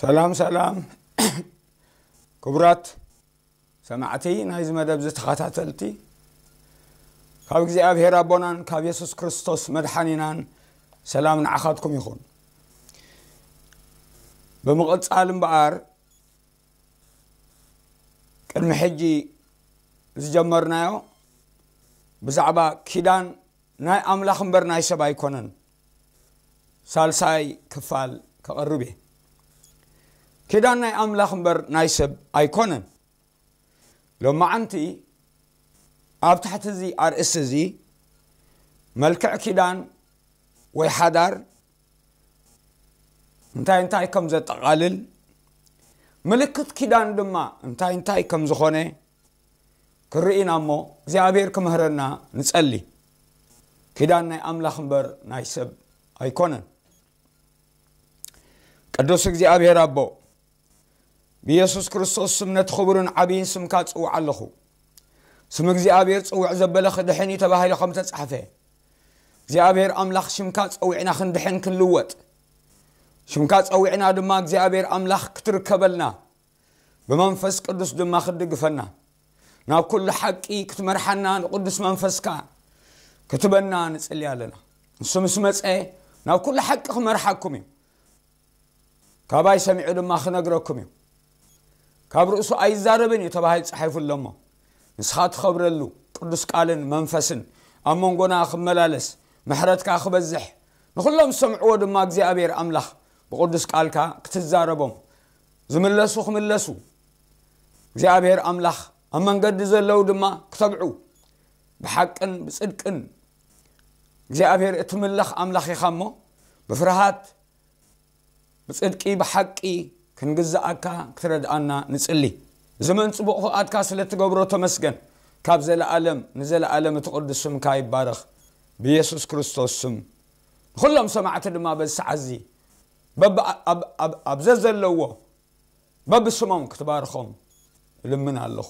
ሰላም ሰላም ክቡራት ሰማዕቲ ናይዚ መደብ ዝተኸታተልቲ፣ ካብ እግዚኣብሔር ኣቦናን ካብ የሱስ ክርስቶስ መድሓኒናን ሰላም ንዓኻትኩም ይኹን። ብምቕጻል እምበኣር፣ ቅድሚ ሕጂ ዝጀመርናዮ ብዛዕባ ኪዳን ናይ ኣምላኽ እምበር ናይ ሰብ ኣይኮነን፣ ሳልሳይ ክፋል ከቕርብ እየ። ኪዳን ናይ ኣምላኽ እምበር ናይ ሰብ ኣይኮነን። ሎማዓንቲ ኣብ ትሕቲ እዚ ኣርእስቲ እዚ፣ መልክዕ ኪዳን ወይ ሓዳር እንታይ እንታይ ከም ዘጠቓልል፣ ምልክት ኪዳን ድማ እንታይ እንታይ ከም ዝኾነ ክርኢ ኢና እሞ፣ እግዚኣብሔር ክምህረና ንጸሊ። ኪዳን ናይ ኣምላኽ እምበር ናይ ሰብ ኣይኮነን። ቅዱስ እግዚኣብሔር ኣቦ፣ ብየሱስ ክርስቶስ ስም ነቲ ክቡርን ዓብይን ስምካ ጽውዕ ኣለኹ። ስም እግዚኣብሔር ጽውዕ ዘበለ ክድሕን እዩ ተባሂሉ ከም ተጻሕፈ፣ እግዚኣብሔር ኣምላኽ፣ ሽምካ ጸዊዕና ክንድሕን ክንልወጥ፣ ሽምካ ጸዊዕና ድማ እግዚኣብሔር ኣምላኽ ክትርከበልና፣ ብመንፈስ ቅዱስ ድማ ክትድግፈና፣ ናብ ኩሉ ሓቂ ክትመርሓና ንቅዱስ መንፈስካ ክትበና ንጽሊ ኣለና። ንሱ ምስ መጸ ናብ ኩሉ ሓቂ ክመርሓኩም እዩ። ካባይ ሰሚዑ ድማ ክነግረኩም እዩ። ካብ ርእሱ ኣይዛረብን እዩ ተባሂሉ ጸሒፉ ኣሎ እሞ፣ ንስኻ ትኸብረሉ ቅዱስ ቃልን መንፈስን ኣብ መንጎና ክመላለስ፣ ምሕረትካ ክበዝሕ፣ ንኹሎም ዝሰምዕዎ ድማ እግዚኣብሔር ኣምላኽ ብቅዱስ ቃልካ ክትዛረቦም፣ ዝምለሱ ክምለሱ፣ እግዚኣብሔር ኣምላኽ ኣብ መንገዲ ዘለዉ ድማ ክተብዑ፣ ብሓቅን ብጽድቅን እግዚኣብሔር እትምለኽ ኣምላኽ ኢኻ እሞ፣ ብፍርሃት ብጽድቂ ብሓቂ ክንግዝኣካ ክትረድኣና ንጽሊ። እዚ መን ጽቡቕ ፍቓድካ ስለ እትገብሮ ተመስገን። ካብ ዘለኣለም ንዘለኣለም እቲ ቅዱስ ስምካ ይባረኽ። ብየሱስ ክርስቶስ ስም። ንኹሎም ሰማዕቲ ድማ በዚ ሰዓት እዚ በብ-፣ ኣብ-፣ ኣብ-፣ ኣብ ዘዘለዎ በብስሞም ክትባርኾም እልምን ኣለኹ።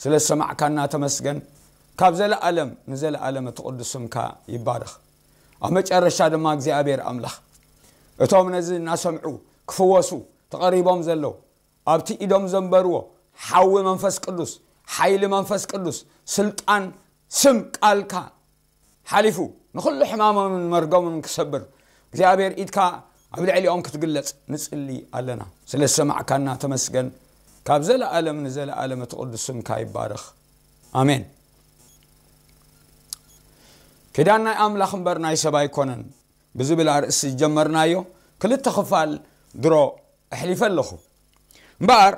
ስለ ዝሰማዕካና ተመስገን። ካብ ዘለኣለም ንዘለኣለም እቲ ቅዱስ ስምካ ይባረኽ። ኣብ መጨረሻ ድማ እግዚኣብሔር ኣምላኽ፣ እቶም ነዚ እናሰምዑ ክፍወሱ ተቐሪቦም ዘለዉ፣ ኣብቲ ኢዶም ዘንበርዎ ሓዊ መንፈስ ቅዱስ፣ ሓይሊ መንፈስ ቅዱስ፣ ስልጣን ስም ቃልካ ሓሊፉ ንኹሉ ሕማሞምን መርገሞምን ክሰብር፣ እግዚኣብሔር ኢድካ ኣብ ልዕሊኦም ክትግለጽ ንጽሊ ኣለና። ስለ ዝሰማዕካና ተመስገን። ካብ ዘለኣለም ንዘለኣለም እቲ ቅዱስ ስምካ ይባረኽ። ኣሜን። ኪዳን ናይ ኣምላኽ እምበር ናይ ሰብ ኣይኮነን ብዝብል ኣርእስቲ ዝጀመርናዮ ክልተ ክፋል ድሮ ኣሕሊፈ ኣለኹ። እምበኣር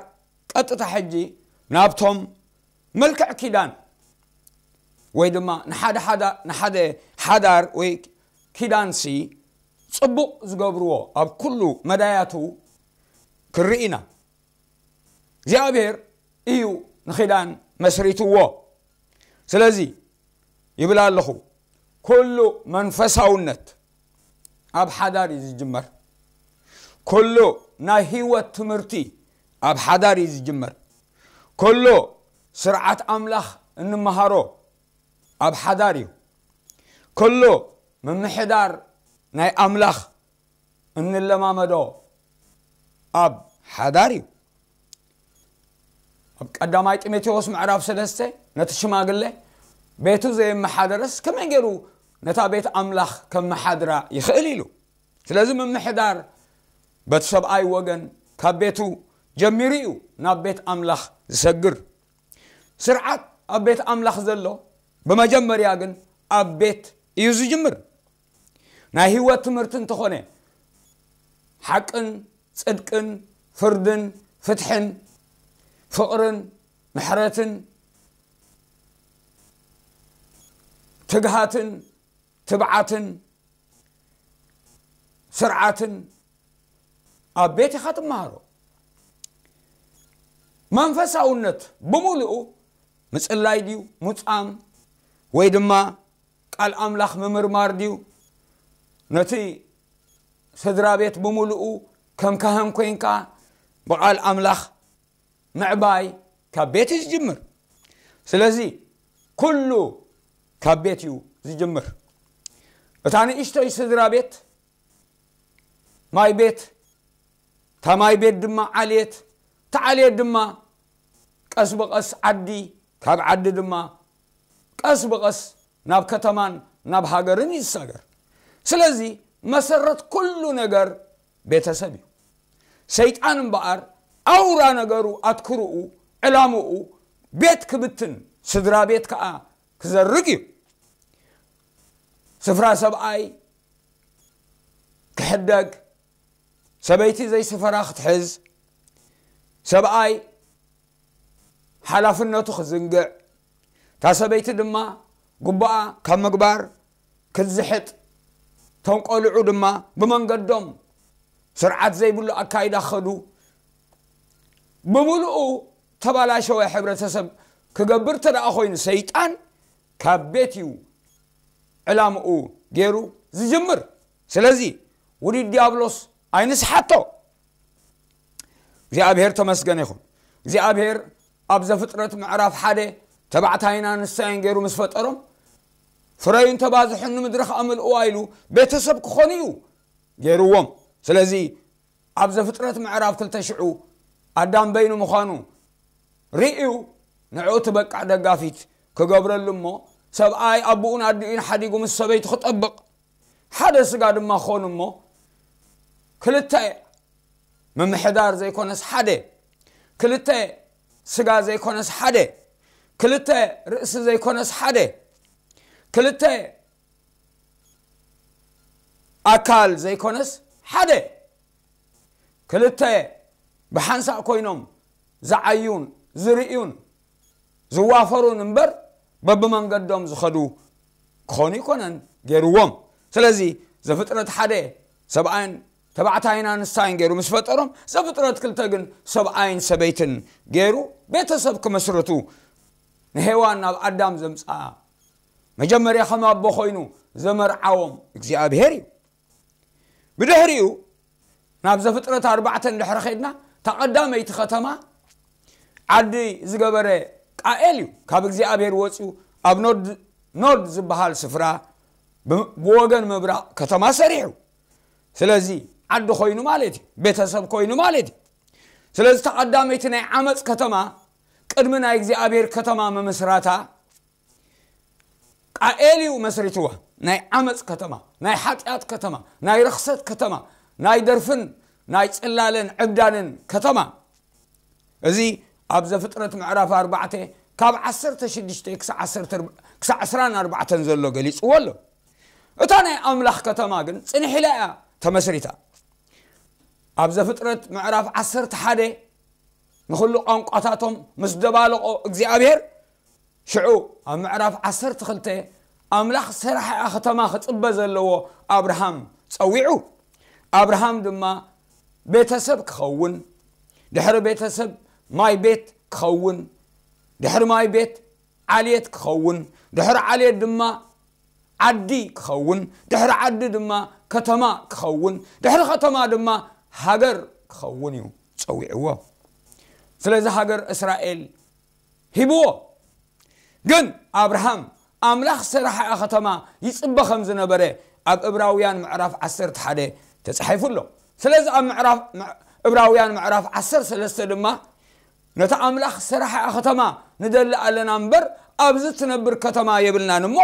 ቀጥታ ሕጂ ናብቶም መልክዕ ኪዳን ወይ ድማ ንሓደ ሓዳ-፣ ንሓደ ሓዳር ወይ ኪዳንሲ ጽቡቕ ዝገብርዎ ኣብ ኩሉ መዳያቱ ክርኢ ኢና። እግዚኣብሔር እዩ ንኺዳን መስሪትዎ። ስለዚ ይብል ኣለኹ፣ ኩሉ መንፈሳውነት ኣብ ሓዳር እዩ ዝጅመር። ኩሉ ናይ ህይወት ትምህርቲ ኣብ ሓዳር እዩ ዝጅመር። ኩሉ ስርዓት ኣምላኽ እንመሃሮ ኣብ ሓዳር እዩ። ኩሉ ምምሕዳር ናይ ኣምላኽ እንለማመዶ ኣብ ሓዳር እዩ። ኣብ ቀዳማይ ጢሞቴዎስ ምዕራፍ ሰለስተ ነቲ ሽማግለ፣ ቤቱ ዘየመሓደረስ ከመይ ገይሩ ነታ ቤት ኣምላኽ ከመሓድራ ይኽእል ኢሉ። ስለዚ ምምሕዳር በቲ ሰብኣይ ወገን ካብ ቤቱ ጀሚሩ እዩ ናብ ቤት ኣምላኽ ዝሰግር። ስርዓት ኣብ ቤት ኣምላኽ ዘሎ ብመጀመርያ ግን ኣብ ቤት እዩ ዝጅምር። ናይ ህይወት ትምህርቲ እንተኾነ፣ ሓቅን ጽድቅን ፍርድን ፍትሕን ፍቕርን ምሕረትን ትግሃትን ትብዓትን ስርዓትን ኣብ ቤት ኢኻ ትመሃሮ። መንፈሳውነት ብምሉኡ ምጽላይ ድዩ፣ ሙጻም፣ ወይ ድማ ቃል ኣምላኽ ምምርማር ድዩ? ነቲ ስድራ ቤት ብምሉኡ ከም ካህን ኮይንካ ብቃል ኣምላኽ ምዕባይ ካብ ቤት እዩ ዝጅምር። ስለዚ ኩሉ ካብ ቤት እዩ ዝጅምር። እታ ንእሽቶይ ስድራ ቤት፣ ማይ ቤት፣ ታማይ ቤት ድማ ዓልየት፣ ተዓልየት ድማ ቀስ ብቐስ ዓዲ፣ ካብ ዓዲ ድማ ቀስ ብቐስ ናብ ከተማን ናብ ሃገርን ይሳገር። ስለዚ መሰረት ኩሉ ነገር ቤተሰብ እዩ። ሰይጣን እምበኣር ኣውራ ነገሩ፣ ኣትክርኡ፣ ዕላምኡ ቤት ክብትን ስድራ ቤት ከዓ ክዘርግ እዩ። ስፍራ ሰብኣይ ክሕደግ፣ ሰበይቲ ዘይስፈራ ክትሕዝ፣ ሰብኣይ ሓላፍነቱ ክዝንግዕ፣ እታ ሰበይቲ ድማ ግቡኣ ካብ ምግባር ክትዝሕጥ፣ እቶም ቆልዑ ድማ ብመንገዶም ስርዓት ዘይብሉ ኣካይዳ ክኸዱ፣ ብምሉኡ ተባላሸወ ሕብረተሰብ ክገብር ተደኣ ኮይኑ፣ ሰይጣን ካብ ቤት እዩ ዕላምኡ ገይሩ ዝጅምር። ስለዚ ውዲ ዲያብሎስ ኣይንስሓቶ። እግዚኣብሔር ተመስገን ይኹን። እግዚኣብሔር ኣብ ዘፍጥረት ምዕራፍ ሓደ ተባዕታይን ኣንስታይን ገይሩ ምስ ፈጠሮም፣ ፍረዩን ተባዝሑን ንምድሪ ከኣምልእዋ ኢሉ ቤተሰብ ክኾኑ እዩ ገይርዎም። ስለዚ ኣብ ዘፍጥረት ምዕራፍ ክልተ ሽዑ ኣዳም በይኑ ምዃኑ ርእዩ፣ ንዕኡ ትበቃዕ ደጋፊት ክገብረሉ እሞ፣ ሰብኣይ ኣቦኡን ኣዲኡን ሓዲጉ ምስ ሰበይቱ ክጠብቕ፣ ሓደ ስጋ ድማ ክኾኑ እሞ፣ ክልተ ምምሕዳር ዘይኮነስ ሓደ፣ ክልተ ስጋ ዘይኮነስ ሓደ፣ ክልተ ርእሲ ዘይኮነስ ሓደ፣ ክልተ ኣካል ዘይኮነስ ሓደ፣ ክልተ ብሓንሳእ ኮይኖም ዝዓዩን ዝርእዩን ዝዋፈሩን እምበር፣ በብመንገዶም ዝኸዱ ክኾኑ ይኮነን ገይርዎም። ስለዚ ዘፍጥረት ሓደ ሰብኣይን ተባዕታይን ኣንስታይን ገይሩ ምስ ፈጠሮም፣ ዘፍጥረት ክልተ ግን ሰብኣይን ሰበይትን ገይሩ ቤተሰብ ክመስርቱ ንሄዋን ናብ ኣዳም ዘምጽኣ፣ መጀመርያ ከም ኣቦ ኮይኑ ዘመርዓዎም እግዚኣብሔር እዩ። ብድሕሪኡ ናብ ዘፍጥረት ኣርባዕተ እንድሕሪ ኸድና፣ እታ ቀዳመይቲ ከተማ ዓዲ ዝገበረ ቃኤል እዩ። ካብ እግዚኣብሔር ወፂኡ ኣብ ኖድ፣ ኖድ ዝበሃል ስፍራ ብ-፣ ብወገን ምብራቕ ከተማ ሰሪሑ። ስለዚ ዓዲ ኮይኑ ማለት እዩ፣ ቤተሰብ ኮይኑ ማለት እዩ። ስለዚ እታ ቀዳመይቲ ናይ ዓመፅ ከተማ፣ ቅድሚ ናይ እግዚኣብሔር ከተማ ምምስራታ፣ ቃኤል እዩ መስሪትዋ። ናይ ዓመፅ ከተማ፣ ናይ ሓጢኣት ከተማ፣ ናይ ርኽሰት ከተማ፣ ናይ ደርፍን ናይ ጽላለን ዕብዳንን ከተማ። እዚ ኣብ ዘፍጥረት ምዕራፍ ኣርባዕተ ካብ ዓሰርተ ሽዱሽተ ክሳዕ ዓሰርተ፣ ክሳዕ ዕስራን ኣርባዕተን ዘሎ ገሊጽዎ ኣሎ። እታ ናይ ኣምላኽ ከተማ ግን ጽንሕ ኢላ እያ ተመስሪታ። ኣብ ዘፍጥረት ምዕራፍ ዓሰርተ ሓደ ንኹሉ ቋንቋታቶም ምስ ደባለቖ እግዚኣብሔር፣ ሽዑ ኣብ ምዕራፍ ዓሰርተ ክልተ ኣምላኽ ዝሰራሕኣ ከተማ ክጽበ ዘለዎ ኣብርሃም ጸዊዑ። ኣብርሃም ድማ ቤተሰብ ክኸውን፣ ድሕሪ ቤተሰብ ማይ ቤት ክኸውን፣ ድሕሪ ማይ ቤት ዓልየት ክኸውን፣ ድሕሪ ዓልየት ድማ ዓዲ ክኸውን፣ ድሕሪ ዓዲ ድማ ከተማ ክኸውን፣ ድሕሪ ከተማ ድማ ሃገር ክኸውን እዩ ጸዊዕዎ። ስለዚ ሃገር እስራኤል ሂብዎ። ግን ኣብርሃም ኣምላኽ ዝሰራሕኣ ከተማ ይጽበ ከም ዝነበረ ኣብ ዕብራውያን ምዕራፍ ዓሰርተ ሓደ ተጻሒፉ ኣሎ። ስለዚ ኣብ ምዕራፍ፣ ዕብራውያን ምዕራፍ ዓሰርተ ሰለስተ ድማ፣ ነታ ኣምላኽ ዝሰራሕኣ ከተማ ንደሊ ኣለና እምበር፣ ኣብዚ ትነብር ከተማ የብልናን እሞ፣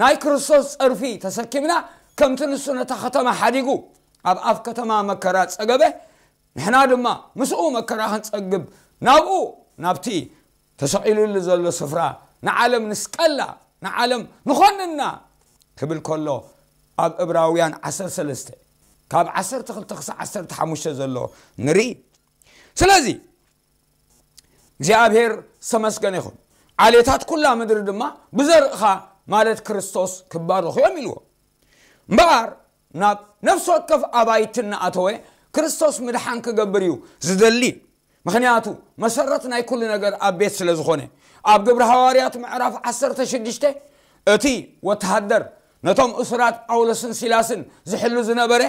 ናይ ክርስቶስ ጸርፊ ተሰኪምና፣ ከምቲ ንሱ ነታ ከተማ ሓዲጉ ኣብ ኣፍ ከተማ መከራ ጸገበ፣ ንሕና ድማ ምስኡ መከራ ክንጸግብ፣ ናብኡ፣ ናብቲ ተሰቒሉሉ ዘሎ ስፍራ ንዓለም ንስቀላ፣ ንዓለም ንኾንና ክብል ከሎ፣ ኣብ ዕብራውያን ዓሰርተ ሰለስተ ካብ ዓሰርተ ክልተ ክሳዕ ዓሰርተ ሓሙሽተ ዘሎ ንርኢ። ስለዚ እግዚኣብሔር ዝተመስገነ ይኹን። ዓሌታት ኩላ ምድሪ ድማ ብዘርእኻ፣ ማለት ክርስቶስ፣ ክባረኹ እዮም ኢልዎ። እምበኣር ናብ ነፍሲ ወከፍ ኣባይቲ እናኣተወ ክርስቶስ ምድሓን ክገብር እዩ ዝደሊ። ምኽንያቱ መሰረት ናይ ኩሉ ነገር ኣብ ቤት ስለ ዝኾነ። ኣብ ግብሪ ሃዋርያት ምዕራፍ ዓሰርተ ሽዱሽተ እቲ ወተሃደር ነቶም እሱራት ጳውሎስን ሲላስን ዝሕሉ ዝነበረ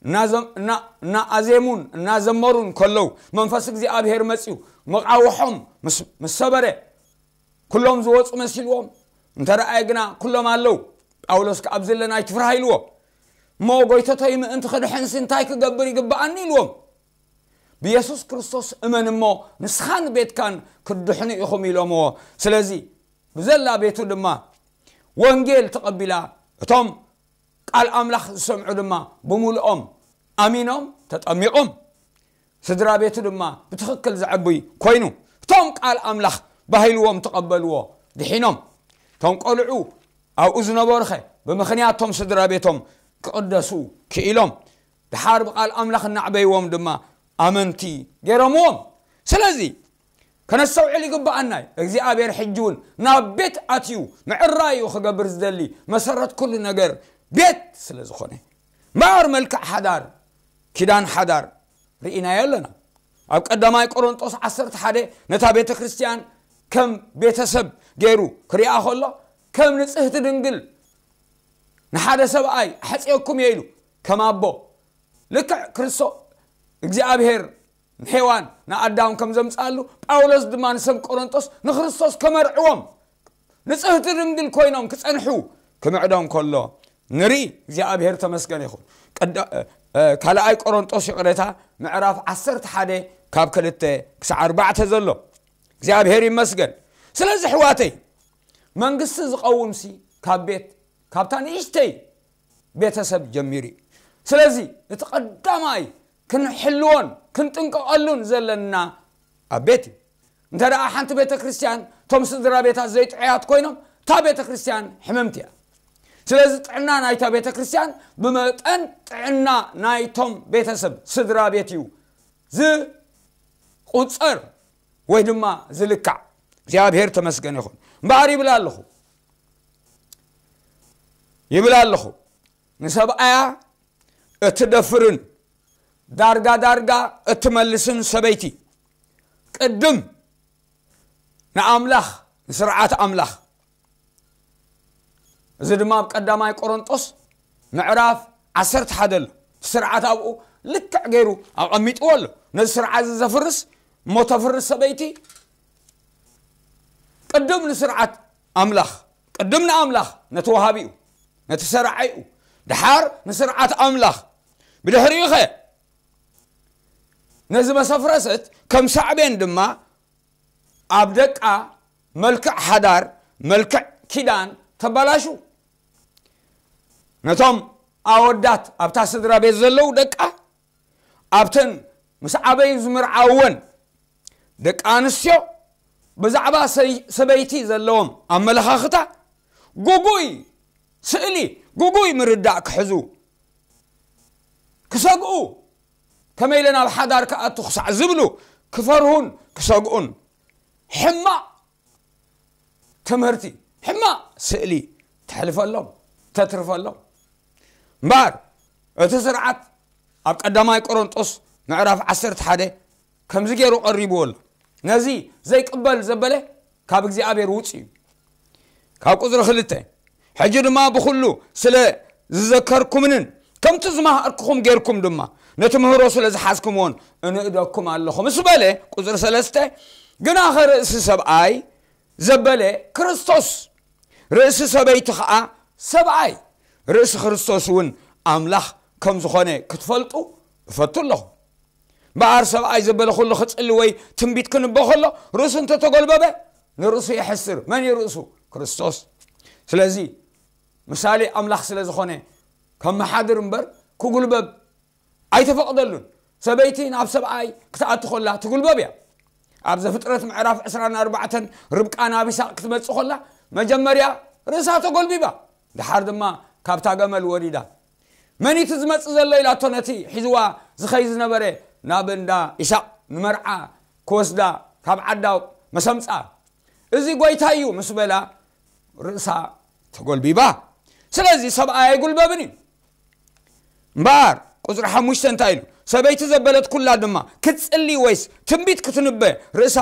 እናዘም-፣ እና-፣ እናኣዜሙን እናዘመሩን ከለዉ መንፈስ እግዚኣብሔር መጺኡ መቓውሖም ምስ፣ ምስ ሰበረ ኩሎም ዝወጹ መሲልዎም፣ እንተ ረኣየ ግና ኩሎም ኣለዉ። ጳውሎስ ከኣ ኣብዚ ኣለና ኣይትፍራህ ኢልዎም። እሞ ጎይተተይ ምእንቲ ክድሕንሲ እንታይ ክገብር ይግብኣኒ ኢልዎም። ብየሱስ ክርስቶስ እመን እሞ ንስኻን ቤትካን ክትድሕኑ ኢኹም ኢሎምዎ። ስለዚ ብዘላ ቤቱ ድማ ወንጌል ተቐቢላ፣ እቶም ቃል ኣምላኽ ዝሰምዑ ድማ ብምሉኦም ኣሚኖም ተጠሚቖም። ስድራ ቤቱ ድማ ብትኽክል ዘዐብይ ኮይኑ፣ እቶም ቃል ኣምላኽ ባሂልዎም ተቐበልዎ ድሒኖም። እቶም ቆልዑ ኣብኡ ዝነበሩኸ ብምኽንያት እቶም ስድራ ቤቶም ክቕደሱ ክኢሎም። ድሓር ብቃል ኣምላኽ እናዕበይዎም ድማ ኣመንቲ ገይሮምዎም። ስለዚ ከነስተውዕል ይግብኣና እዩ። እግዚኣብሔር ሕጂ እውን ናብ ቤት ኣትዩ ምዕራዩ ክገብር ዝደሊ፣ መሰረት ኩሉ ነገር ቤት ስለ ዝኾነ። እምበኣር መልክዕ ሓዳር፣ ኪዳን ሓዳር ርኢናዮ ኣለና። ኣብ ቀዳማይ ቆሮንጦስ ዓሰርተ ሓደ ነታ ቤተ ክርስቲያን ከም ቤተሰብ ገይሩ ክሪኣ ከሎ፣ ከም ንጽህቲ ድንግል ንሓደ ሰብኣይ ኣሕጽየኩም እየ ኢሉ ከም ኣቦ፣ ልክዕ ክርስቶ እግዚኣብሔር ንሔዋን ንኣዳም ከም ዘምጽኣሉ፣ ጳውሎስ ድማ ንሰብ ቆሮንጦስ ንክርስቶስ ከመርዕዎም፣ ንጽህቲ ድንግል ኮይኖም ክጸንሑ ክምዕዶም ከሎ ንርኢ። እግዚኣብሔር ተመስገን ይኹን። ቀዳ-፣ እ፣ እ፣ ካልኣይ ቆሮንጦስ፣ ይቕሬታ፣ ምዕራፍ ዓሰርተ ሓደ ካብ ክልተ ክሳዕ ኣርባዕተ ዘሎ። እግዚኣብሔር ይመስገን። ስለዚ ኣሕዋተይ፣ መንግስቲ ዝቐውምሲ ካብ ቤት፣ ካብታ ንእሽተይ ቤተሰብ ጀሚሩ እዩ። ስለዚ እቲ ቀዳማይ ክንሕልዎን ክንጥንቀቐሉን ዘለና ኣብ ቤት እዩ። እንተ ደኣ ሓንቲ ቤተ ክርስቲያን እቶም ስድራ ቤታት ዘይጥዑያት ኮይኖም፣ እታ ቤተ ክርስቲያን ሕምምቲ እያ። ስለዚ ጥዕና ናይታ ቤተ ክርስቲያን ብመጠን ጥዕና ናይቶም ቤተሰብ፣ ስድራ ቤት እዩ ዝቑጸር ወይ ድማ ዝልካዕ። እግዚኣብሔር ተመስገን ይኹን። እምበኣር ይብል ኣለኹ፣ ይብል ኣለኹ፣ ንሰብኣያ እትደፍርን ዳርጋ ዳርጋ እትመልስን ሰበይቲ ቅድም ንኣምላኽ፣ ንስርዓት ኣምላኽ፣ እዚ ድማ ኣብ ቀዳማይ ቆሮንጦስ ምዕራፍ ዓሰርተ ሓደ ኣሎ። ስርዓት ኣብኡ ልክዕ ገይሩ ኣቐሚጥዎ ኣሎ። ነዚ ስርዓት እዚ ዘፍርስ እሞ ተፍርስ ሰበይቲ ቅድም ንስርዓት ኣምላኽ፣ ቅድም ንኣምላኽ፣ ነቲ ወሃቢኡ፣ ነቲ ሰራዓይኡ፣ ድሓር ንስርዓት ኣምላኽ፣ ብድሕሪኡ ኸ ነዚ መሰፍረሰት ከም ሳዕቤን ድማ ኣብ ደቃ መልክዕ ሓዳር፣ መልክዕ ኪዳን ተባላሹ። ነቶም ኣወዳት ኣብታ ስድራ ቤት ዘለዉ ደቃ፣ ኣብተን ምስ ዓበዩ ዝምርዓወን ደቂ ኣንስትዮ ብዛዕባ ሰይ-፣ ሰበይቲ ዘለዎም ኣመለኻኽታ ግጉይ ስእሊ፣ ግጉይ ምርዳእ ክሕዙ ክሰግኡ፣ ከመይ ኢለ ናብ ሓዳር ክኣቱ ክሳዕ ዝብሉ ክፈርሁን ክሰግኡን ሕማቕ ትምህርቲ፣ ሕማቕ ስእሊ ተሕልፈሎም፣ ተትርፈሎም። እምበኣር እቲ ስርዓት ኣብ ቀዳማይ ቆሮንጦስ ምዕራፍ ዓሰርተ ሓደ ከምዚ ገይሩ ቀሪብዎ ኣሎ። ነዚ ዘይቅበል ዘበለ ካብ እግዚኣብሔር ውጽእ እዩ። ካብ ቁጽሪ ክልተ፣ ሕጂ ድማ ብኹሉ ስለ ዝዘከርኩምንን ከምቲ ዝመሃርኩኹም ጌርኩም ድማ ነቲ ምህሮ ስለ ዝሓዝኩምዎን እንእደኩም ኣለኹ ምስ በለ፣ ቁጽሪ ሰለስተ፣ ግናኸ ርእሲ ሰብኣይ ዘበለ ክርስቶስ፣ ርእሲ ሰበይቲ ኸኣ ሰብኣይ፣ ርእሲ ክርስቶስ እውን ኣምላኽ ከም ዝኾነ ክትፈልጡ እፈቱ ኣለኹ። እምበኣር ሰብኣይ ዘበለ ኩሉ ክጽሊ ወይ ትንቢት ክንበ ከሎ ርእሱ እንተተጎልበበ ንርእሱ የሕስር። መን እዩ ርእሱ? ክርስቶስ። ስለዚ ምሳሌ ኣምላኽ ስለ ዝኾነ ከመሓድር እምበር ክጉልበብ ኣይተፈቕደሉን። ሰበይቲ ናብ ሰብኣይ ክትኣቱ ከላ ትጉልበብ እያ። ኣብ ዘፍጥረት ምዕራፍ ዕስራን ኣርባዕተን ርብቃ ናብ ይስሐቅ ክትመጽእ ከላ መጀመርያ ርእሳ ተጎልቢባ፣ ድሓር ድማ ካብታ ገመል ወሪዳ። መን እቲ ዝመጽእ ዘሎ ኢላቶ ነቲ ሒዝዋ ዝኸይ ዝነበረ ናብ እንዳ ይስሐቅ ንመርዓ ክወስዳ ካብ ዓዳ መሰምጻ። እዚ ጎይታ እዩ ምስ በላ ርእሳ ተጎልቢባ። ስለዚ ሰብኣይ ኣይጉልበብን እዩ። እምበኣር ቁጽሪ ሓሙሽተ እንታይ ኢሉ? ሰበይቲ ዘበለት ኩላ ድማ ክትጽሊ ወይስ ትንቢት ክትንበ ርእሳ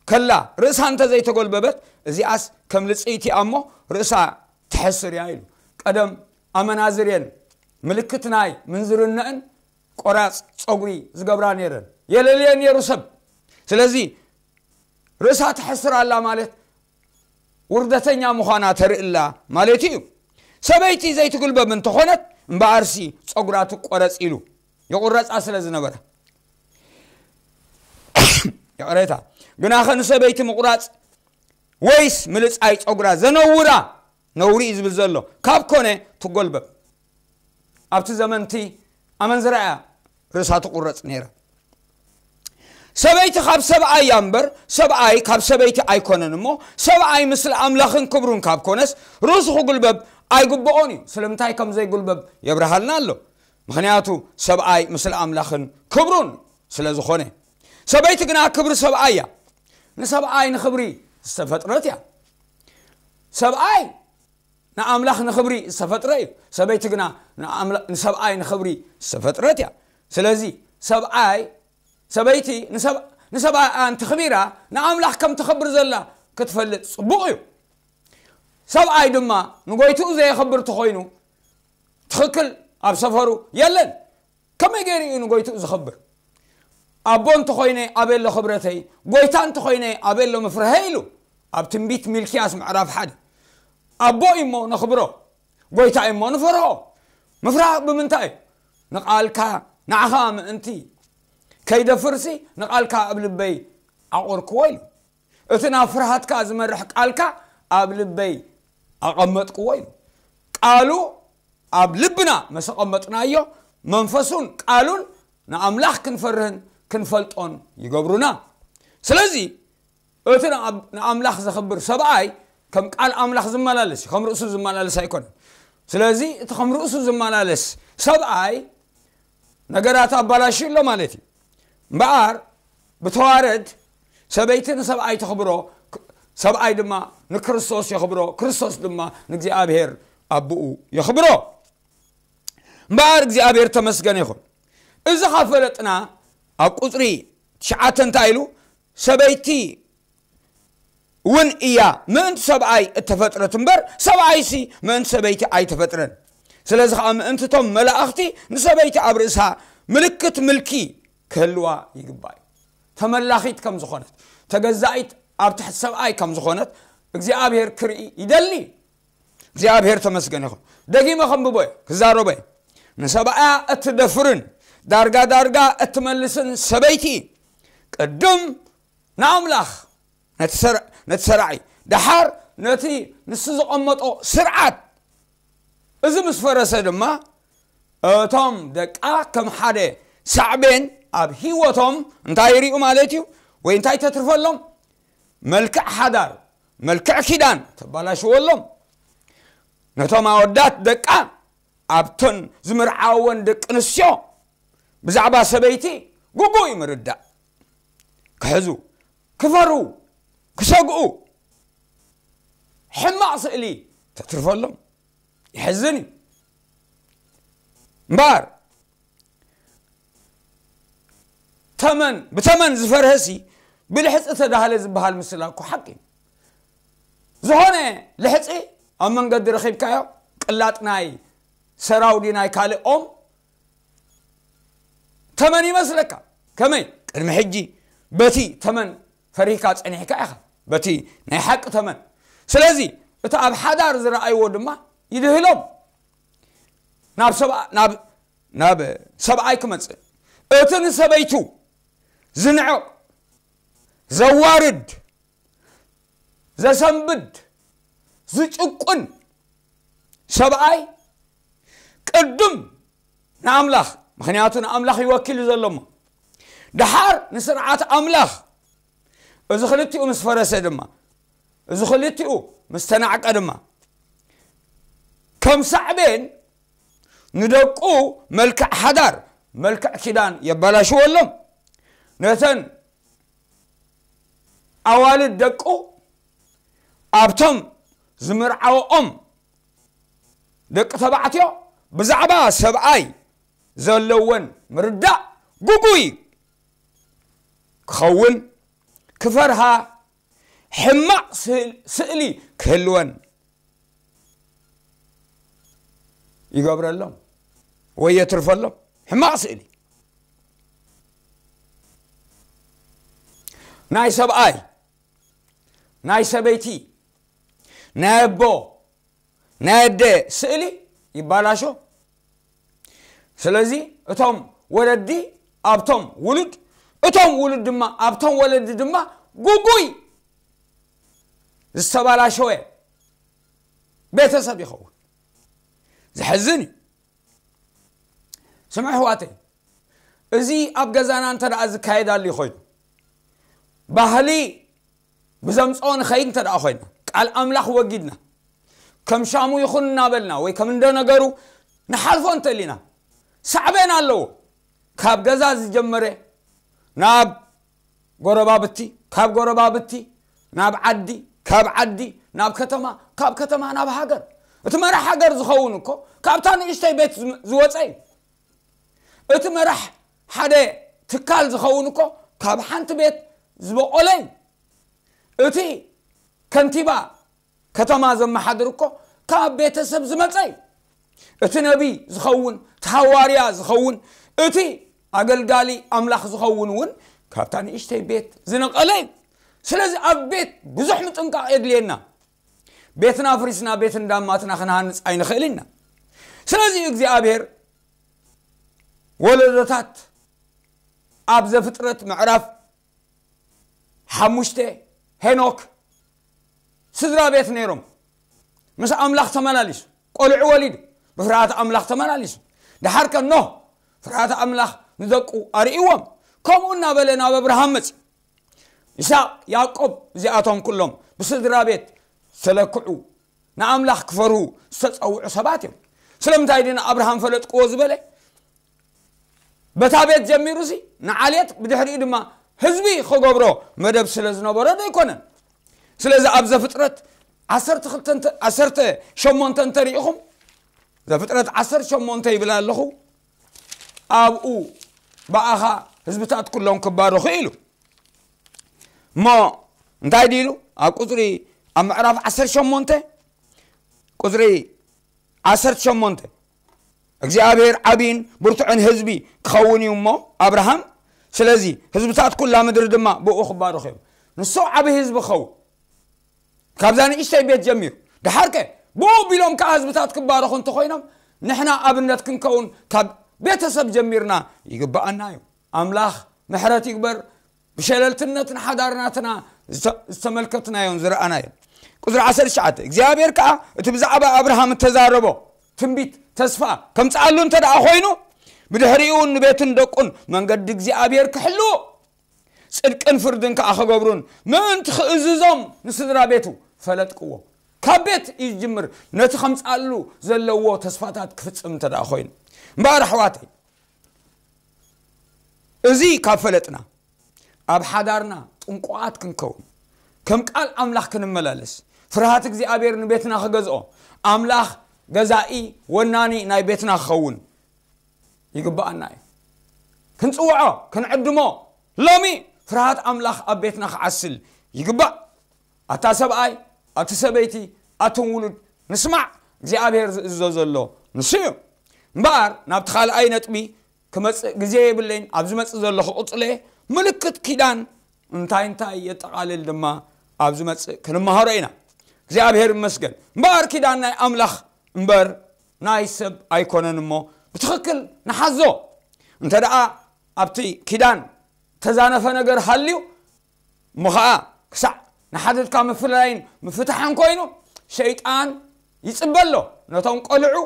ከላ፣ ርእሳ እንተ ዘይተጎልበበት፣ እዚኣስ ከም ልጽይቲ እያ እሞ ርእሳ ትሐስር እያ ኢሉ። ቀደም ኣመናዝር እየን ምልክት ናይ ምንዝርነእን ቆራጽ ጸጉሪ ዝገብራ ነይረን። የለልየን ነይሩ ሰብ። ስለዚ ርእሳ ትሐስር ኣላ ማለት ውርደተኛ ምዃና ተርኢ ኣላ ማለት እዩ። ሰበይቲ ዘይትጉልበብ እንተኾነት እምበኣርሲ ጸጉራ ትቆረጽ ኢሉ ይቑረጻ ስለ ዝነበረ። ይቕሬታ፣ ግናኸ ንሰበይቲ ምቑራጽ ወይስ ምልጻይ ጸጉራ ዘነውራ ነውሪ እዩ ዝብል ዘሎ። ካብ ኮነ ትጎልበብ። ኣብቲ ዘመንቲ ኣመንዝራ እያ ርእሳ ትቑረጽ ነይራ። ሰበይቲ ካብ ሰብኣይ እያ እምበር ሰብኣይ ካብ ሰበይቲ ኣይኮነን። እሞ ሰብኣይ ምስለ ኣምላኽን ክብሩን ካብ ኮነስ ርእሱ ክጉልበብ ኣይግብኦን እዩ። ስለምንታይ ከም ዘይጉልበብ የብርሃልና ኣሎ። ምኽንያቱ ሰብኣይ ምስለ ኣምላኽን ክብሩን ስለ ዝኾነ። ሰበይቲ ግና ክብሪ ሰብኣይ እያ። ንሰብኣይ ንኽብሪ ዝተፈጥረት እያ። ሰብኣይ ንኣምላኽ ንኽብሪ ዝተፈጥረ እዩ። ሰበይቲ ግና ንኣምላ- ንሰብኣይ ንኽብሪ ዝተፈጥረት እያ። ስለዚ ሰብኣይ ሰበይቲ ንሰብ- ንሰብኣይ ኣንተኽቢራ ንኣምላኽ ከም ተኽብር ዘላ ክትፈልጥ ጽቡቕ እዩ። ሰብኣይ ድማ ንጎይትኡ ዘየኽብር ተኾይኑ ትኽክል ኣብ ሰፈሩ የለን። ከመይ ገይሩ እዩ ንጎይትኡ ዝኽብር? ኣቦ እንተኾይነ ኣበሎ ክብረተይ፣ ጎይታ እንተኾይነ ኣበሎ ምፍርሀይ ኢሉ ኣብ ትንቢት ሚልክያስ ምዕራፍ ሓደ። ኣቦ እሞ ነኽብሮ፣ ጎይታ እሞ ንፈርሆ። ምፍራህ ብምንታይ? ንቓልካ ንዓኻ ምእንቲ ከይደፍርሲ ንቓልካ ኣብ ልበይ ዓቆርክዎ ኢሉ። እቲ ናብ ፍርሃትካ ዝመርሕ ቃልካ ኣብ ልበይ ኣቐመጥክዎ ኢሉ። ቃሉ ኣብ ልብና መሰቐመጥናዮ መንፈሱን ቃሉን ንኣምላኽ ክንፈርህን ክንፈልጦን ይገብሩና። ስለዚ እቲ ንኣብ- ንኣምላኽ ዘኽብር ሰብኣይ ከም ቃል ኣምላኽ ዝመላለስ እዩ፣ ከም ርእሱ ዝመላለስ ኣይኮነን። ስለዚ እቲ ከም ርእሱ ዝመላለስ ሰብኣይ ነገራት ኣባላሽዩ ኣሎ ማለት እዩ። እምበኣር ብተዋረድ ሰበይቲ ንሰብኣይ ተኽብሮ፣ ሰብኣይ ድማ ንክርስቶስ የኽብሮ፣ ክርስቶስ ድማ ንእግዚኣብሔር ኣቦኡ የኽብሮ። እምበኣር እግዚኣብሔር ተመስገን ይኹን። እዚ ካብ ፈለጥና ኣብ ቁፅሪ ትሽዓተ እንታይ ኢሉ? ሰበይቲ እውን እያ ምእንቲ ሰብኣይ እተፈጥረት እምበር ሰብኣይሲ ምእንቲ ሰበይቲ ኣይተፈጥረን። ስለዚ ከዓ ምእንቲ እቶም መላእኽቲ ንሰበይቲ ኣብ ርእሳ ምልክት ምልኪ ክህልዋ ይግባእ እዩ። ተመላኺት ከም ዝኾነት፣ ተገዛኢት ኣብ ትሕቲ ሰብኣይ ከም ዝኾነት እግዚኣብሔር ክርኢ ይደሊ። እግዚኣብሔር ተመስገን ይኹን። ደጊመ ከንብቦ እየ፣ ክዛረቦ እየ። ንሰብኣያ እትደፍርን ዳርጋ ዳርጋ እትመልስን ሰበይቲ ቅድም ንኣምላኽ ነቲ ሰር- ነቲ ሰራዒ፣ ደሓር ነቲ ንሱ ዘቐመጦ ስርዓት። እዚ ምስ ፈረሰ ድማ እቶም ደቃ ከም ሓደ ሳዕቤን ኣብ ህይወቶም እንታይ ይሪኡ ማለት እዩ? ወይ እንታይ ተትርፈሎም? መልክዕ ሓዳር፣ መልክዕ ኪዳን ተባላሽወሎም። ነቶም ኣወዳት ደቃ ኣብተን ዝምርዓወን ደቂ ኣንስትዮ ብዛዕባ ሰበይቲ ግቡእ እዩ ምርዳእ። ክሕዙ፣ ክፈርሁ፣ ክሰግኡ፣ ሕማቕ ስእሊ ተትርፈሎም። ይሕዝን እዩ። እምበኣር ተመን ብተመን ዝፈርሀሲ ብልሕፂ ተዳህለ ዝበሃል ምስላ እኮ ሓቂ እዩ። ዝኾነ ልሕፂ ኣብ መንገዲ ረኺብካዮ፣ ቅላጥ ናይ ሰራው ድዩ ናይ ካልእ ኦም፣ ተመን ይመስለካ። ከመይ? ቅድሚ ሕጂ በቲ ተመን ፈሪህካ ጸኒሕካ ኢኻ፣ በቲ ናይ ሓቂ ተመን። ስለዚ እቲ ኣብ ሓዳር ዝረኣይዎ ድማ ይድህሎም፣ ናብ ሰብኣ- ናብ ናብ ሰብኣይ ክመጽእ። እቲ ንሰበይቱ ዝንዕቕ፣ ዘዋርድ፣ ዘሰንብድ፣ ዝጭቁን ሰብኣይ ቅድም ንኣምላኽ፣ ምኽንያቱ ንኣምላኽ ይወኪል እዩ ዘሎ እሞ፣ ደሓር ንስርዓት ኣምላኽ። እዚ ክልቲኡ ምስ ፈረሰ ድማ፣ እዚ ክልቲኡ ምስ ተናዕቀ ድማ፣ ከም ሳዕቤን ንደቁ መልክዕ ሓዳር፣ መልክዕ ኪዳን የበላሽወሎም። ነተን ኣዋልድ ደቁ ኣብቶም ዝምርዓወኦም ደቂ ተባዕትዮ ብዛዕባ ሰብኣይ ዘለወን ምርዳእ ግጉይ ክኸውን፣ ክፈርሃ፣ ሕማቕ ስእል- ስእሊ ክህልወን ይገብረሎም ወይ የትርፈሎም። ሕማቕ ስእሊ ናይ ሰብኣይ፣ ናይ ሰበይቲ፣ ናይ ኣቦ፣ ናይ ኣደ ስእሊ ይባላሾ። ስለዚ እቶም ወለዲ ኣብቶም ውሉድ እቶም ውሉድ ድማ ኣብቶም ወለዲ ድማ ግጉይ ዝተባላሸወ ቤተሰብ ይኸውን። ዘሕዝን እዩ። ስምዑ ኣሕዋተይ፣ እዚ ኣብ ገዛና እንተ ደኣ ዝካየድ ኣልዩ ኮይኑ፣ ባህሊ ብዘምጽኦ ንኸይድ እንተ ደኣ ኮይና፣ ቃል ኣምላኽ ወጊድና፣ ከም ሻሙ ይኹን እናበልና ወይ ከም እንደ ነገሩ ንሓልፎ እንተሊና፣ ሳዕቤን ኣለዎ። ካብ ገዛ ዝጀመረ ናብ ጎረባብቲ፣ ካብ ጎረባብቲ ናብ ዓዲ፣ ካብ ዓዲ ናብ ከተማ፣ ካብ ከተማ ናብ ሃገር። እቲ መራሕ ሃገር ዝኸውን እኮ ካብታ ንእሽተይ ቤት ዝም- ዝወፀ እዩ። እቲ መራሕ ሓደ ትካል ዝኸውን እኮ ካብ ሓንቲ ቤት ዝበቆለ እዩ። እቲ ከንቲባ ከተማ ዘመሓድር እኮ ካብ ቤተሰብ ዝመፀ እዩ። እቲ ነቢይ ዝኸውን፣ እቲ ሃዋርያ ዝኸውን፣ እቲ ኣገልጋሊ ኣምላኽ ዝኸውን እውን ካብታ ንእሽተይ ቤት ዝነቐለ እዩ። ስለዚ ኣብ ቤት ብዙሕ ምጥንቃቕ የድልየና። ቤትና ኣፍሪስና ቤት እንዳማትና ክንሃንፅ ኣይንኽእል ኢና። ስለዚ እግዚኣብሔር ወለዶታት ኣብ ዘፍጥረት ምዕራፍ ሓሙሽተ፣ ሄኖክ ስድራ ቤት ነይሮም። ምስ ኣምላኽ ተመላሊሱ፣ ቆልዑ ወሊዱ፣ ብፍርሃት ኣምላኽ ተመላሊሱ። ደሓር ከ ኖህ ፍርሃት ኣምላኽ ንደቁ ኣርእይዎም። ከምኡ እናበለ ናብ ኣብርሃም መጺ። ይስሐቅ፣ ያዕቆብ፣ እዚኣቶም ኩሎም ብስድራ ቤት ዝተለክዑ፣ ንኣምላኽ ክፈርሁ ዝተጸውዑ ሰባት እዮም። ስለምንታይ ድን ኣብርሃም ፈለጥክዎ ዝበለ? በታ ቤት ጀሚሩ ሲ ንዓሌት፣ ብድሕሪኡ ድማ ህዝቢ ክገብሮ መደብ ስለ ዝነበሮ ዶ ኣይኮነን? ስለዚ ኣብ ዘፍጥረት ዓሰርተ ክልተ እንተ- ዓሰርተ ሸሞንተ እንተሪኢኹም፣ ዘፍጥረት ዓሰርተ ሸሞንተ ይብል ኣለኹ፣ ኣብኡ ብኣኻ ህዝብታት ኩሎም ክባረኹ ኢሉ። እሞ እንታይ ድኢሉ? ኣብ ቁፅሪ፣ ኣብ ምዕራፍ ዓሰርተ ሸሞንተ ቁፅሪ ዓሰርተ ሸሞንተ፣ እግዚኣብሔር ዓብይን ብርቱዕን ህዝቢ ክኸውን እዩ እሞ ኣብርሃም፣ ስለዚ ህዝብታት ኩላ ምድሪ ድማ ብኡ ክባረኹ እዮም። ንሱ ዓብዪ ህዝቢ ክኸውን፣ ካብዛ ንእሽተይ ቤት ጀሚሩ፣ ደሓርከ ብኡ ቢሎም ከዓ ህዝብታት ክባረኹ እንተኾይኖም፣ ንሕና ኣብነት ክንከውን ካብ ቤተሰብ ጀሚርና ይግብኣና እዩ። ኣምላኽ ምሕረት ይግበር። ብሸለልትነት ንሓዳር ናትና ዝተ- ዝተመልከትናዮን ዝረኣናዮን። ቁፅሪ ዓሰርተ ትሽዓተ፣ እግዚኣብሔር ከዓ እቲ ብዛዕባ ኣብርሃም እተዛረቦ ትንቢት ተስፋ ከምፅኣሉ እንተ ደኣ ኮይኑ፣ ብድሕሪኡ እውን ንቤቱን ደቁን መንገዲ እግዚኣብሔር ክሕልዎ፣ ጽድቅን ፍርድን ከዓ ክገብሩን ምእንቲ ክእዝዞም ንስድራ ቤቱ ፈለጥክዎ። ካብ ቤት እዩ ዝጅምር፣ ነቲ ከምፅኣሉ ዘለዎ ተስፋታት ክፍፅም እንተ ደኣ ኮይኑ። እምበኣር ኣሕዋተይ፣ እዚ ካብ ፈለጥና፣ ኣብ ሓዳርና ጥንቁቓት ክንከውን፣ ከም ቃል ኣምላኽ ክንመላለስ፣ ፍርሃት እግዚኣብሔር ንቤትና ክገዝኦ፣ ኣምላኽ ገዛኢ ወናኒ ናይ ቤትና ክኸውን ይግብኣና እዩ። ክንጽውዖ፣ ክንዕድሞ፣ ሎሚ ፍርሃት ኣምላኽ ኣብ ቤትና ክዓስል ይግባእ። ኣታ ሰብኣይ፣ ኣቲ ሰበይቲ፣ ኣቱም ውሉድ፣ ንስማዕ፣ እግዚኣብሔር ዝእዝዞ ዘሎ ንሱ እዩ። እምበኣር ናብቲ ካልኣይ ነጥቢ ክመጽእ ግዜ የብለይን፣ ኣብ ዝመጽእ ዘለኹ ቅጽለ ምልክት ኪዳን እንታይ እንታይ የጠቓልል ድማ ኣብ ዝመጽእ ክንመሃሮ ኢና። እግዚኣብሔር ይመስገን። እምበኣር ኪዳን ናይ ኣምላኽ እምበር ናይ ሰብ ኣይኮነን እሞ ብትኽክል ንሓዞ። እንተ ደኣ ኣብቲ ኪዳን ተዛነፈ ነገር ሃልዩ እሞ ኸዓ ክሳዕ ንሓድሕድካ ምፍላይን ምፍታሕን ኮይኑ፣ ሸይጣን ይጽበ ኣሎ። ነቶም ቆልዑ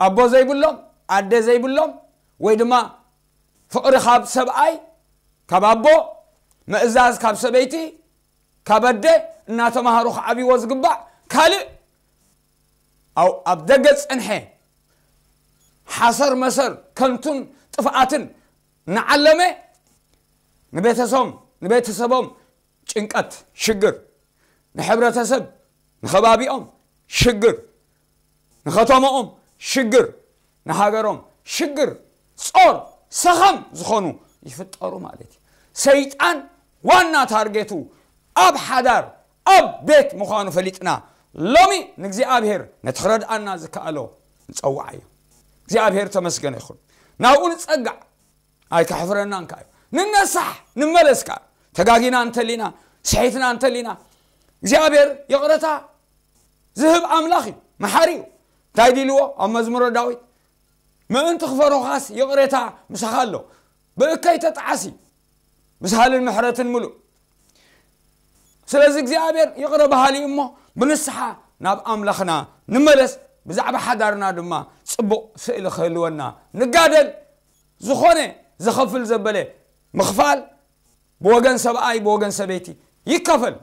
ኣቦ ዘይብሎም፣ ኣደ ዘይብሎም፣ ወይ ድማ ፍቕሪ ካብ ሰብኣይ፣ ካብ ኣቦ፣ ምእዛዝ ካብ ሰበይቲ፣ ካብ ኣደ እናተማሃሩ ክዓብይዎ ዝግባእ ካልእ ኣብ ኣብ ደገ ዝጸንሐ ሓሰር መሰር ከንቱን ጥፍኣትን እናዓለመ ንቤተሰቦም ንቤተሰቦም ጭንቀት፣ ሽግር፣ ንሕብረተሰብ፣ ንኸባቢኦም ሽግር፣ ንኸተማኦም ሽግር፣ ንሃገሮም ሽግር፣ ጾር፣ ሰኸም ዝኾኑ ይፍጠሩ ማለት እዩ። ሰይጣን ዋና ታርጌቱ ኣብ ሓዳር፣ ኣብ ቤት ምዃኑ ፈሊጥና፣ ሎሚ ንእግዚኣብሔር ነቲ ክረድኣና ዝከኣሎ ንጸውዓዮ። እግዚኣብሔር ተመስገነ ይኹን። ናብኡ ንጸጋዕ። ኣይከሕፍረናን ከኣ እዩ። ንነሳሕ፣ ንመለስ ከኣ። ተጋጊና እንተሊና፣ ስሒትና እንተሊና፣ እግዚኣብሔር ይቕረታ ዝህብ ኣምላኽ እዩ፣ መሓሪ እዩ። እንታይ ዲልዎ ኣብ መዝሙረ ዳዊት? ምእንቲ ክፈርሁኻስ ይቕሬታ ምሳኻ ኣሎ፣ ብእከይ ተጠዓሲ፣ ብሳህልን ምሕረትን ምሉእ። ስለዚ እግዚኣብሔር ይቕረ በሃሊ እሞ ብንስሓ ናብ ኣምላኽና ንመለስ። ብዛዕባ ሓዳርና ድማ ጽቡቕ ስእሊ ክህልወና ንጋደል። ዝኾነ ዝኸፍል ዘበለ ምኽፋል ብወገን ሰብኣይ ብወገን ሰበይቲ ይከፈል።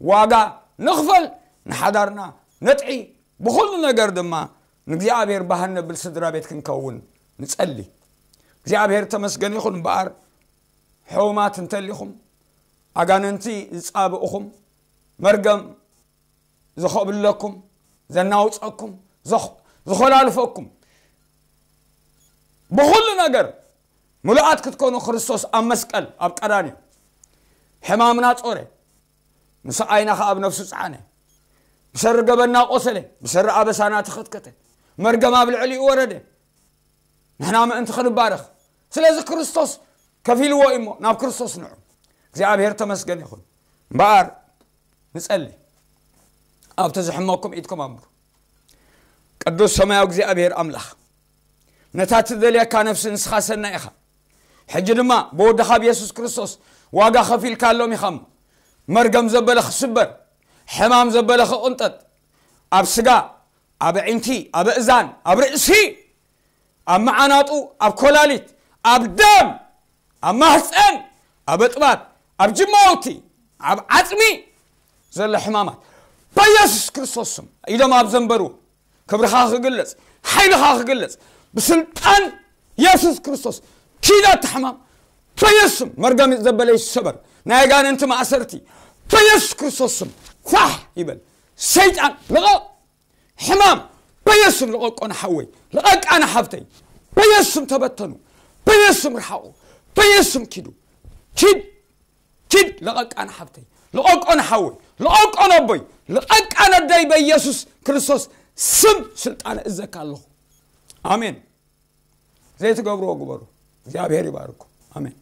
ዋጋ ንኽፈል፣ ንሓዳርና ነጥዒ። ብኹሉ ነገር ድማ ንእግዚኣብሔር ባህን ነብል ስድራ ቤት ክንከውን ንጸሊ። እግዚኣብሔር ተመስገን ይኹን። እምበኣር ሕሙማት እንተሊኹም፣ ኣጋንንቲ ዝጻብእኹም፣ መርገም ዘኸብለኩም፣ ዘናውጸኩም፣ ዘኽ- ዝኾላልፈኩም፣ ብኹሉ ነገር ምሉኣት ክትኮኑ ክርስቶስ ኣብ መስቀል ኣብ ቀራንዮ ሕማምና ጾረ፣ ንስቓይና ኸኣ ኣብ ነፍሱ ጸዓነ። ብሰሪ ገበና ቆሰለ፣ ብሰሪ ኣበሳና ተኸትከተ፣ መርገም ኣብ ልዕሊኡ ወረደ። ንሕና ምእንቲ ክንባረኽ። ስለዚ ክርስቶስ ከፊልዎ እዩ እሞ ናብ ክርስቶስ ንዑ። እግዚኣብሔር ተመስገን ይኹን። እምበኣር ንጸሊ። ኣብቲ ዝሕመኩም ኢድኩም ኣንብሩ። ቅዱስ ሰማያዊ እግዚኣብሔር ኣምላኽ፣ ነታ ትደልየካ ነፍሲ ንስኻ ሰናይ ኢኻ። ሕጂ ድማ ብወድኻ ብየሱስ ክርስቶስ ዋጋ ከፊልካሎም ኢኻ እሞ፣ መርገም ዘበለ ክስበር፣ ሕማም ዘበለ ክቕንጠጥ፣ ኣብ ስጋ፣ ኣብ ኣዒንቲ፣ ኣብ እዛን፣ ኣብ ርእሲ፣ ኣብ መዓናጡ፣ ኣብ ኮላሊት፣ ኣብ ደም፣ ኣብ ማህፀን፣ ኣብ እጥባት፣ ኣብ ጅማውቲ፣ ኣብ ዓፅሚ ዘሎ ሕማማት በኢየሱስ ክርስቶስ ስም ኢዶም ኣብ ዘንበሩ ክብርኻ ክግለጽ፣ ሓይልኻ ክግለጽ፣ ብስልጣን የሱስ ክርስቶስ ኪድ ኣታ ሕማም በኢየሱስ ስም። መርገም ዘበለ ይሰበር። ናይ ኣጋንንቲ ማእሰርቲ በኢየሱስ ክርስቶስ ስም ፋሕ ይበል። ሰይጣን ልቐቕ። ሕማም በኢየሱስ ስም ልቐቆ ንሓወይ፣ ልቐቃ ንሓፍተይ። በኢየሱስ ስም ተበተኑ። በኢየሱስ ስም ርሓቑ። በኢየሱስ ስም ኪዱ። ኪድ ኪድ። ልቐቃ ንሓፍተይ፣ ልቐቆ ንሓወይ፣ ልቐቆ ነቦይ፣ ልቐቃ ነደይ። በኢየሱስ ክርስቶስ ስም ስልጣን እዘካ ኣለኹ። ኣሜን። ዘይትገብርዎ ግበሩ። እግዚኣብሔር ይባርኩም። ኣሜን።